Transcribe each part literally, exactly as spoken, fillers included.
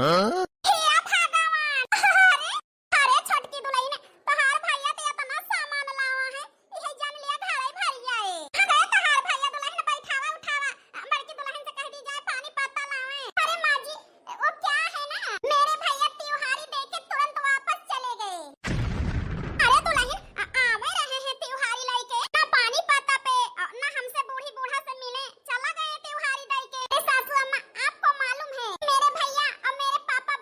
हाँ? हे भगवान, अरे, अरे छोटकी दुलहिन, तोहार भइया त एतना सामान लावा है, इहे जान लिया घरै भरिया है। अरे तोहार भइया दुलहिन बैठावा उठावा, बड़की दुलहिन से कह दी जाए पानी पत्ता लावे। अरे माँ जी, वो क्या है ना, मेरे भइया त्योहारी दे के तुरंत वापस चले गए। अरे दुलहिन, आ-, आवे रहे हैं त्योहारी लइके, ना पानी पत्ता पे, अ, ना हमसे बूढ़ी बूढ़ा से मिले, चला गए त्योहारी दइके। ए सासू अम्मा, आपको मालूम है, मेरे भइया और मेरे पापा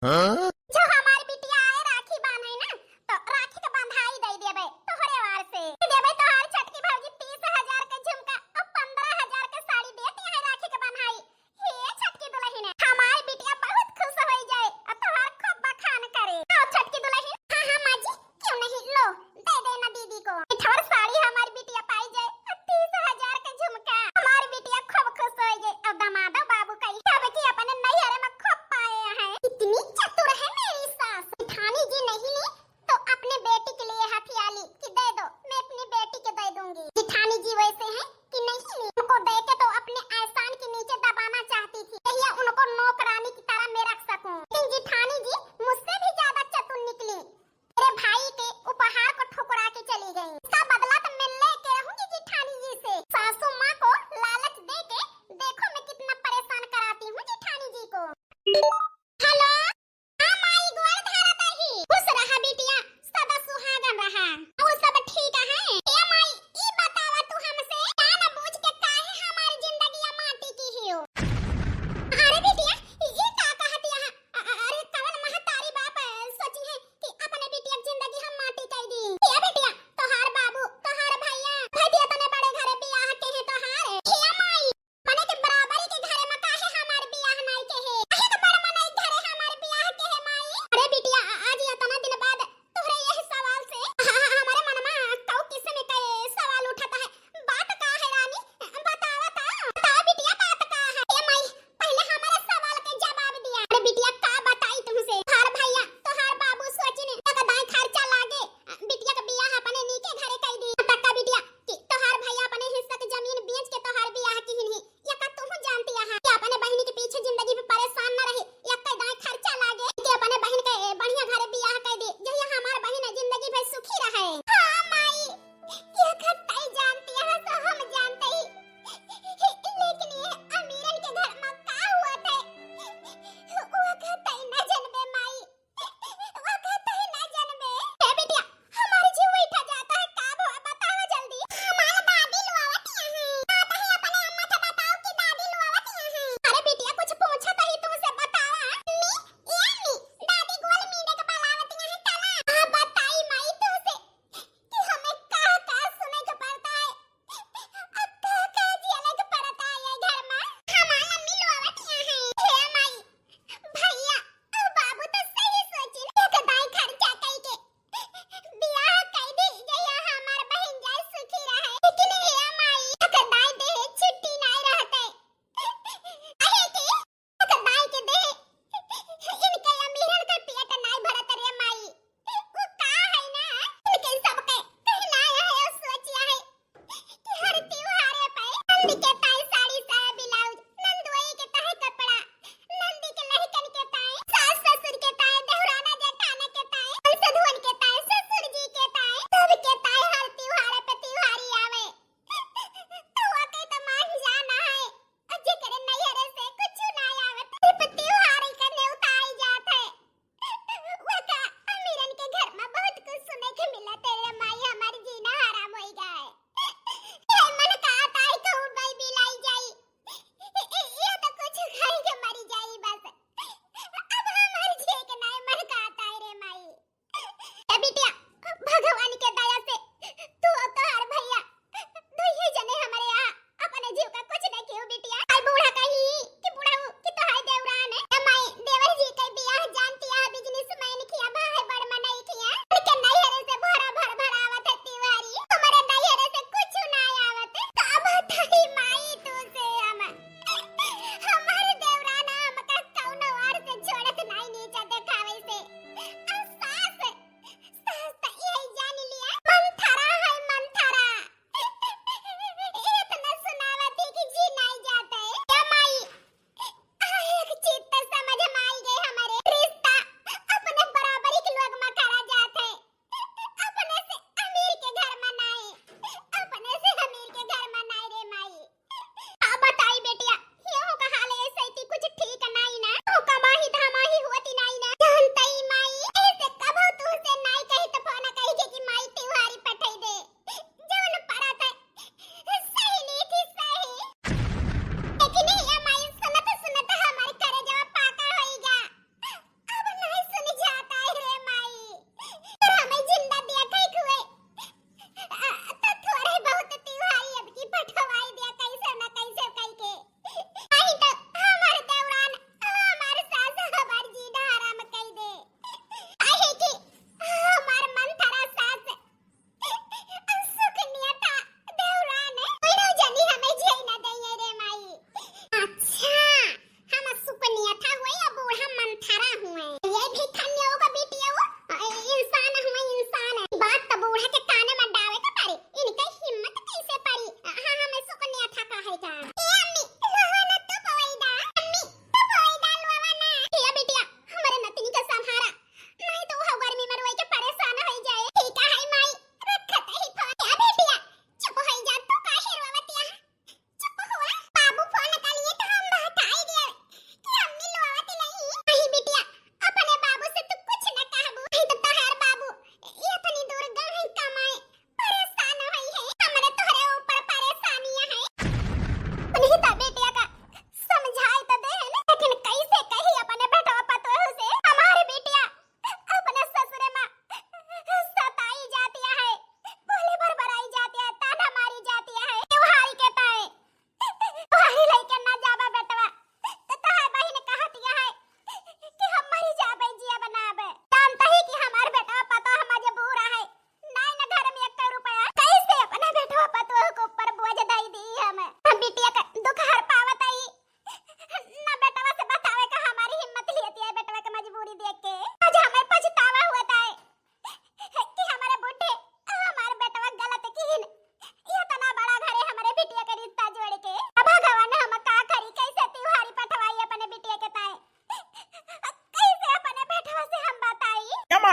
हाँ? जो हमार बिटिया आए राखी बांधे ना, तो राखी के बंधाई दे देबे तोहरे वार से। दे देबे तोहार छोटकी भौजी तीस हजार के झुमका और पन्द्रह हजार के साड़ी देती है राखी के बंधाई। हे छोटकी दुलहिन, हमार बिटिया बहुत खुश हो जाए और तोहार खूब बखान करे। आओ छोटकी दुलहिन। हाँ, हाँ, माँ जी, क्यों नहीं, लो, दे देना दीदी को। ठवर साड़ी हमार बिटिया पाई जाए और तीस हजार के झुमका। हमार बिटिया खूब खुश हो जाए और दमादो बाबू कही, "अब की अपने नैहरे में खूब पाए हैं।" इतनी चतुर है मेरी सास। जेठानी जी नहीं ली तो अपने बेटी के लिए हथिया ली कि दे दो, मैं अपनी बेटी के दे दूंगी। जेठानी जी वैसे हैं कि नहीं ली, उनको दे के तो अपने एहसान के नीचे दबाना चाहती थी, यही उनको नौकरानी की तरह मैं रख सकूं। लेकिन जेठानी जी मुझसे भी ज्यादा चतुर निकली। मेरे भाई के उपहार को ठुकरा के चली गई। इसका बदला तो मैं लेके रहूंगी जेठानी जी से। सासू माँ को लालच दे के देखो मैं कितना परेशान कराती हूँ जेठानी जी को। हेलो, हाँ माई, गोड़ धरत ही। खुश रहा बिटिया, सदा सुहागन रहा। और सब ठीक है? ए माई, ई बतावा तू हमसे, जान बूझ के काहे हमारी जिंदगिया माटी की हियो? अरे बिटिया, ई, ई का कहत यहाँ? अ-, अ-, अरे कवन महतारी बाप, अ, सोची है कि अपने बिटिया की जिंदगी हम माटी कई दी। ए बिटिया, तोहार बाबू, तोहार भैया, भैया तने बड़े घरे बियाह के हैं तोहार। ए माई, मने के बराबरी के घरे में काहे हमार बियाह नाई के है? काहे के बड़ मने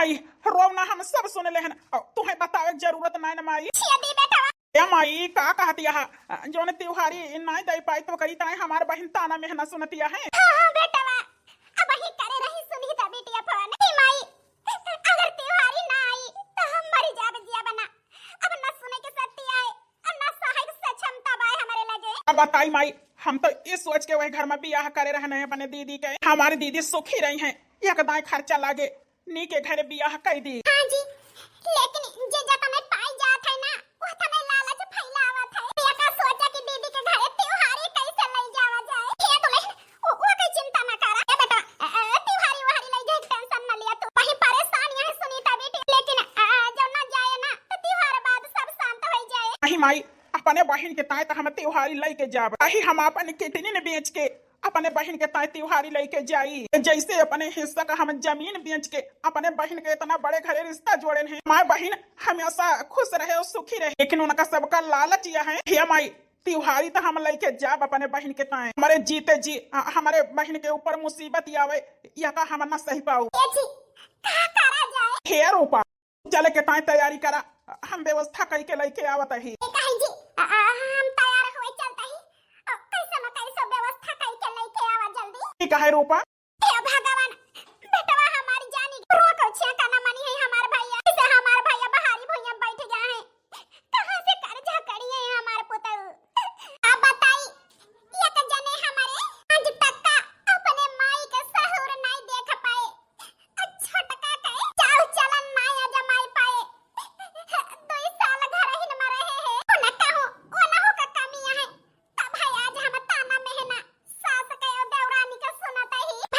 आई, रोव ना, हम सब सुन लेहन। अ, तुहे बतावे के जरूरत नाय न माई। छिया दी बेटवा। ए माई, का कहतिया हा? जौन तिउहारी नाय दे पाई तो करी ताई हमार बहिन ताना मेहना सुनतिया है। हाँ, हाँ बेटवा, अबही करे रही सुनीता बिटिया फोन। ए माई, अगर तिउहारी ना आई तो हम मरी जाब जिया बना। अब न सुने के शक्ति आए, और न सहाय से क्षमता बाए हमरे लगे। अब बताई माई, हम तो इस सोच के वही घर में बियाह करे रहने हैं अपने दीदी के, हमारी दीदी सुखी रही हैं, एक दाई खर्चा लागे, नीके घरे बियाह कई दी। हाँ जी, लेकिन जे जतने पाई जात है ना, वो तने लालच फैलावत है। ये का सोचा कि दीदी के घरे तिउहारी कैसे ले जावा जाए। ये दुल्हन, वो, वो कोई चिंता ना करा। ए बेटा, अ, अ, तिउहारी उहारी ले जाए, tension ना लिया तू। वही परेशान यहाँ सुनीता बेटी, लेकिन, अ, अ, जब ना जाए ना, तो तिउहार बाद सब शांत हो जाए। नहीं माई, अपने बहिन के ताई तो हम तिउहारी लेके जाब। अही हम अपन kidney न बेच के अपने बहिन के ताई तिउहारी लेके जाई। जैसे अपने हिस्सा का हम जमीन बेच के अपने बहिन के इतना बड़े घरे रिश्ता जोड़े हैं। हमार बहिन हमेशा खुश रहे और सुखी रहे, लेकिन उनका सबका लालच यह है, हे माई, तिउहारी तो हम लेके जाब अपने बहिन के ताई। हमारे जीते जी, अ, हमारे बहिन के ऊपर मुसीबत आवे, यह का हम ना सही पाऊ। ए जी, का करा जाए? हे रूपा, चले के ताई तैयारी करा, हम व्यवस्था कई के लेके आवत ही। ए काहे जी, अ, अ, हम तैयार हुए चलता ही। अ, कैसे न कैसे व्यवस्था कई के लेके आवा जल्दी। ठीक है रूपा। हे भगवान, बेटवा हमारी जानी रोक छिया का न मनी है हमार भैया। इसे हमार भैया बहारी भुइयां बैठ गया है। कहाँ से कर्जा करिए हमार पुतऊ? अब बताई, एक जने हमारे आज तक का अपने माई के सहूर नहीं देख पाए। छोटका के चाल चलन नाय जमाई पाए। दुई साल घर ही में रहे हैं। उनका हो, उनहु का कमी है। तब है आज हम ताना मेहना सास के और देवरानी के सुनत ही।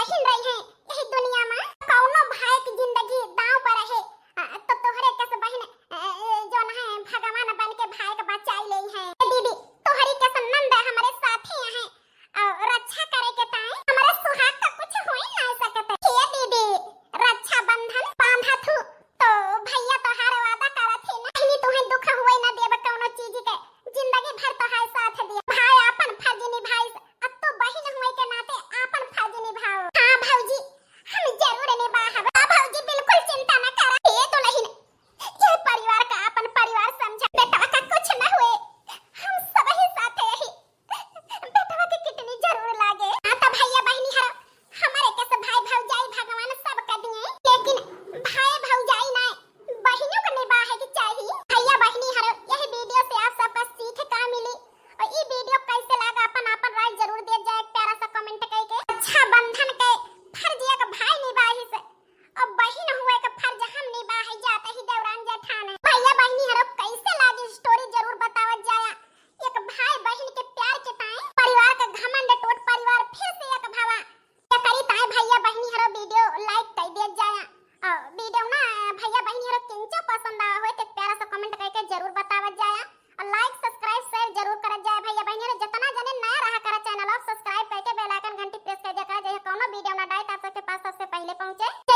छिन रही है यही दुनिया में। कौनो भाई की जिंदगी दांव पर रहे, अ, तो तोहरे कस बहिन, अ, अ, जौन है भगवान बन के भाई के बचाई लेई है। ए दीदी, तोहरी कस नंद हमरे साथे हैं, और रक्षा करे के ताई हमरे सुहाग का कुछ हो ही ना सकत है। ए दीदी, रक्षाबंधन बांधा थू तो भैया तोहार वादा करत ही ना, बहिनी तुहे दुख हुए ना देब कौनो चीज के, जिंदगी भर तोहार साथ दिया। भाई आपन फर्ज निभाई, अब तो बहिन हुए के नाते आपन फर्ज निभाओ। हाँ भौजी, हम जरूर निभाहब। हाँ भौजी, बिल्कुल चिंता न करा। ए दुलहिन, ये परिवार का आपन परिवार समझा, बेटवा का कुछ न हुए, हम सब ही साथ यही। बेटवा के कितनी जरूर लागे। हाँ तो भैया बहिनी हर हमरे कस भाई भौजाई भगवान सब कर दिए, लेकिन भाई भौजाई ना, बहिनों को निभाए के चाहिए। भैया बहिनी हर यही वीडियो से आप सबका सीख का मिली, और ई वीडियो कैसे लगा, अपन अपन राय जरूर दे जाए, एक प्यारा सा कमेंट करके। रक्षाबंधन के फर्ज एक भाई निभाई से, और बहिन हुए के फर्ज हम निभाई जाते ही देवरान जेठान। भैया बहिनी हरो कैसे लागी स्टोरी जरूर बतावत जाया। एक भाई बहिन के प्यार के ताई परिवार का घमंड टूट, परिवार फिर से एक भवा। एकरी ताई भैया बहिनी हरो वीडियो लाइक कर दिया जाया। और वीडियो ना भैया बहिनी हरो किंचो पसंद आवा होए तो प्यारा सा कमेंट करके जरूर बतावत जाया। और लाइक, सब्सक्राइब, शेयर जरूर करत जाए भैया बहिनी हरो। जितना जने नया रहा करा चैनल, आप सब्सक्राइब करके बेल आइकन घंटी प्रेस कर दिया करा, जैसे कौनो वीडियो ना डाले तो आप सबके पास सबसे पहले पहुँचे।